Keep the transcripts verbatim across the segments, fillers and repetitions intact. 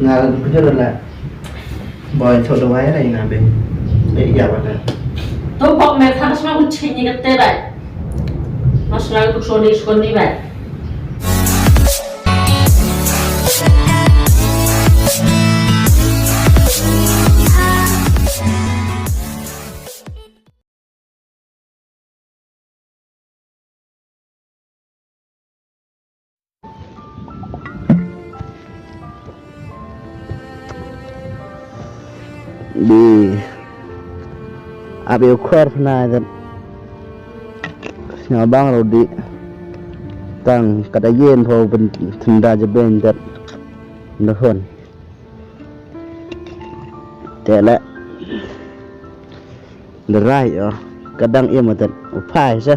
Nga la duk jor la. Boy, tho dawai ra ina be. Be ya wala. To bok me thang sma ku chini ka te bai. Mas la tu so ni so ni bai. Di ap ïa u khor na dat. Sngewbang ruh di tang kata ïen pho ben tenda je ben dat. Ndahon. Te leh. Drai o. Ka dang im atat. U phai sa.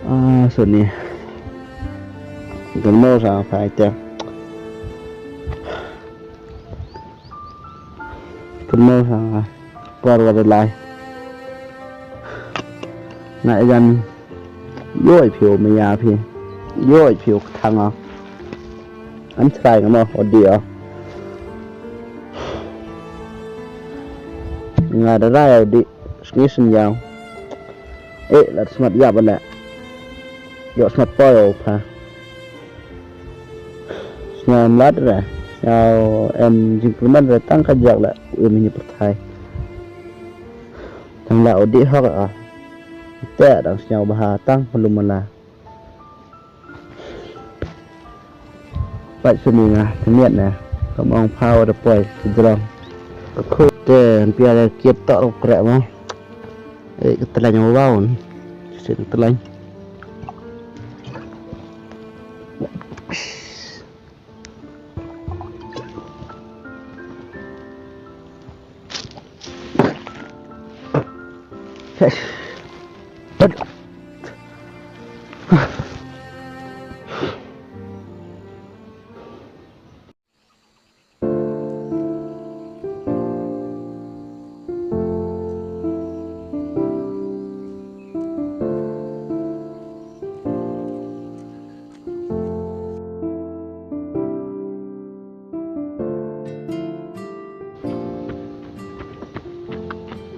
Ah, suni. Kynmaw sa phai te. Kynmaw sa por wa de lai. Na ijan. Yoi phi o maya phi. Yoi phi o kthang o. Am trai nga mo o di o. Nga da rai o di. Sngi sngi yaw. Eh, lat smat yap ala. Yok smat poi o pha. Sngi mlat re. Yaw em jingkyrmen re tang ka jak la. Em ni perthai. Tang la o di hok a. Te dang sngi bha tang pelum la. Pat sini nga temiat na. Kam ong phaw da poi sejrong. Ka khu te pia da kiet tok ruh krek ma. Eh, ka telain yang waw ni. Sini telain.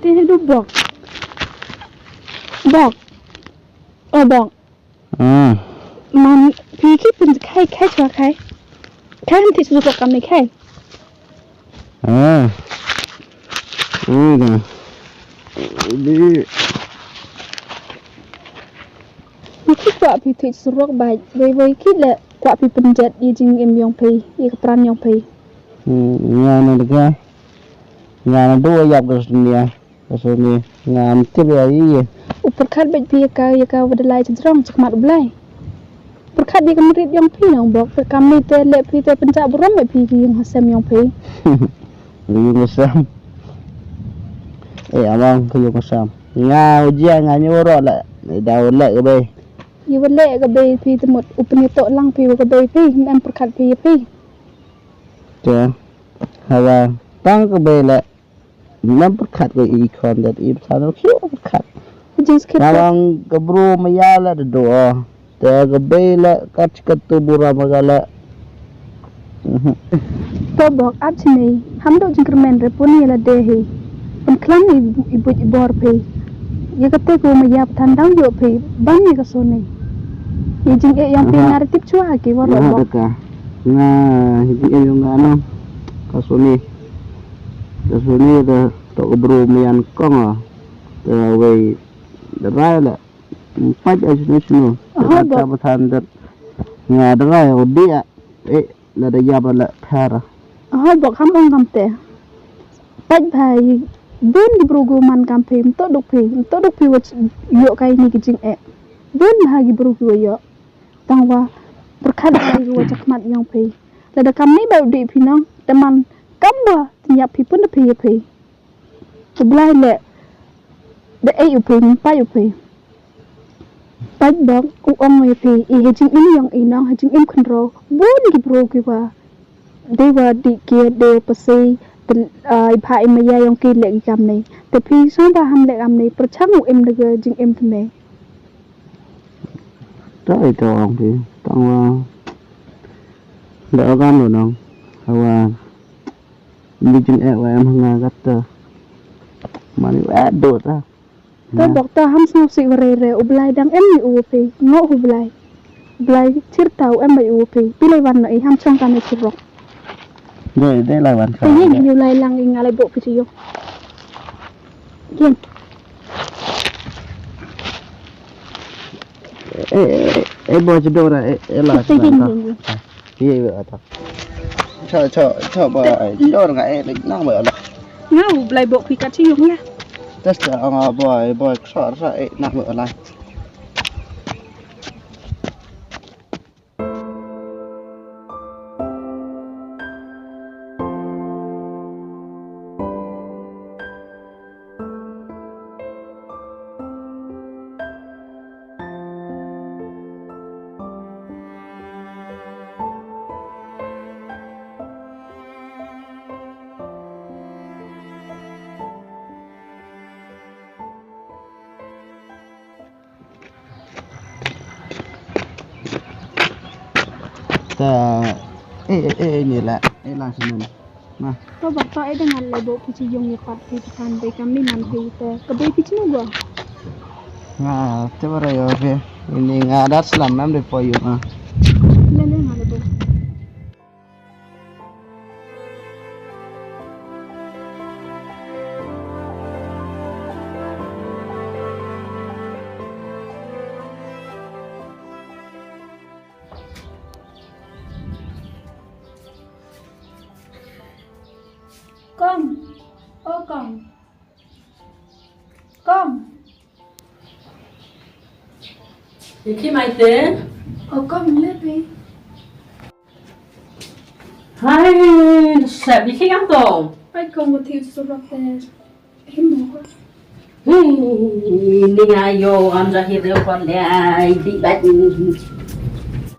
Te du bok. Bok. Oh, bok. Hmm. Man, phi ki pyn khai, khai chwa khai. Khai han ti su kam ni khai. Ah. Ui da. Di. Ni ki kwah phi thik surok bai, bai bai ki le kwah phi pynjat i jingim yong phi, i ka pran yong phi. Hmm, nga na dega. Nga na do yap ka snia. Ka snia. Nga am tip ya i. U pyrkhat bad phi ya ka, ya ka wa da lai chajrong chakmat u Blai. Pyrkhat ya ka mrit yong phi nong bok, pyrkhat mi te le phi te pynjat burom bad phi ki yung hasem yong phi. Yung hasem. Eh, amang ka yung hasem. Nga ujia nga nyu ro la. Da u le ka bai. Ïa wa leh ka bei phi te mut u pynïatoh lang phi wa ka bei phi, mem pyrkhat phi ïa phi. Te hawa tang ka bei leh mem pyrkhat ka i khon dat i pyrkhat ki pyrkhat. Jingskit. Namang ka bru maya leh da do. Te ka bei leh kat kat tu bura ma ka leh. To bok ap chini, ham dok jingkyrmen re puni la de hi. Pynkhlan i, i buj i bor phi. Ïa kate ko ma ïap than dang ïoh phi, ban ïa ka soni. Ïa jingeh yong phi nga re tip chwa ki war bok. Nga hi jingeh yong nga no. Ka soni. Ka soni da to ka bru ma yan kong a. Te wei da rai la. Pait a jinu jinu. Aha, bok. Ka bathan dat. Nga da rai o dia. Eh, la da yaba la phara. Aha, bok ham ong kam te. Pait bha i bun ki bru gu man kam phi, mto duk phi, mto duk phi wa ch-, yo kai ni ki jingeh. Bun bha ki bru ki wa yo. Tang wa, pyrkhat bha ki wa chakmat yong phi. La da kam ni ba u di phi nong, te man kam wa, te nyap phi pun da phi ya phi. Te Blai le, da ei u phi, mpai u phi. Paidbah, u ong ïa phi, i ha jingim ïong i nong ha jingim khynraw, bun ki briew ki wa dei wa dih kiad, dei wa pasei, te, ah, i bha i maya ïong ki leh ki kam ne. Te phi sngewbha ham leh kam ne, pyrshang u im da ka jingim thymmai. Dei to ong phi, tang wa da o kam lo nong, hawa mi jingeh wa em ha nga katta. Mani wa do ta. To bok to ham sngewsih wa re re, u Blai dang em ïa u phi, ngoh u Blai. U Blai chirta u em ïa u phi. Phi lai wan noh i ham chong kane chirok. Dei, dei lai wan. Te ïa ngi u lai lang i nga lai bok phi chi ïong. Kin. Eh, eh, eh, bo chi do ra, eh, eh, la. Te kin kin. Ye, ye, ata. Cho, cho, cho, boy, ai, jor nga, eh, like, nang, boy, ala. Nga u Blai bok phi kat chi ïong la. Just, uh, nga, boy, boy, kso, sa, eh, nang, boy, ala. Ta, eh, eh, eh, ni la, eh, la sini. Nah. To bok to, eh, dengan lebo kici yung ye pat kici kan be kami man ke ite. Ke be kici nu gua. Nah, te bara yo be. Ini nga dat selam mam de po yung, ah. Lele nga lebo. Kong, oh Kong. Kong. Ïa ki mai te. Oh Kong, le pe. Hai, sep ïa ki am to. Hai Kong, mo thiu surok te. Him mo ko. Hei, ni nga yo am ja hi reo ko le ai di ba ni.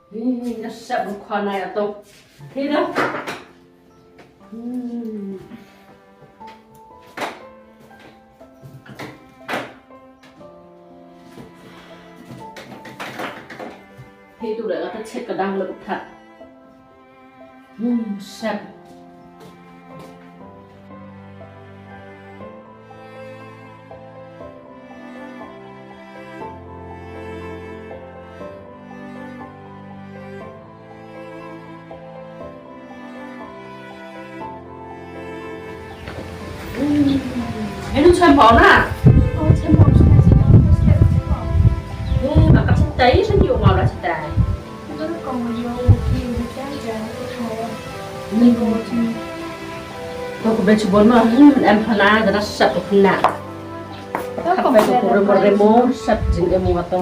Hei, sep ko na ya to. Hei da. Hmm. Hei, tu dah kata check kadang le kata. Hmm, sep. Enu chem pau na? Oh, chem pau, chem pau, chem pau. Eh, maka chem tai, chem yu mau la chem tai. To ko bech bon ma, hmm, em phana, da sep ko phana. To ko bech ko remo remo, sep jing em wa to.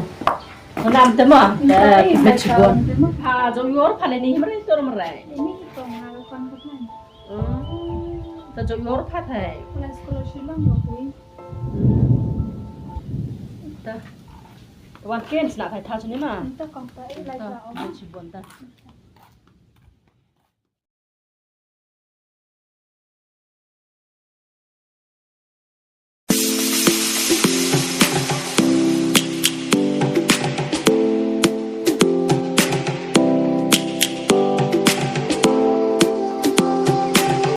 Ko nam te ma, da ko bech bon. Ha, jong yor phana ni, himre to mre. Ni ko ma ko kan ko phana. Hmm, ta jong yor pha thai. Ko la scholarship lang ko kui. Hmm. Ta. Wan ken sna thai tha chini ma. Ta ko ta, eh, lai ta, ta, o. Bech bon ta.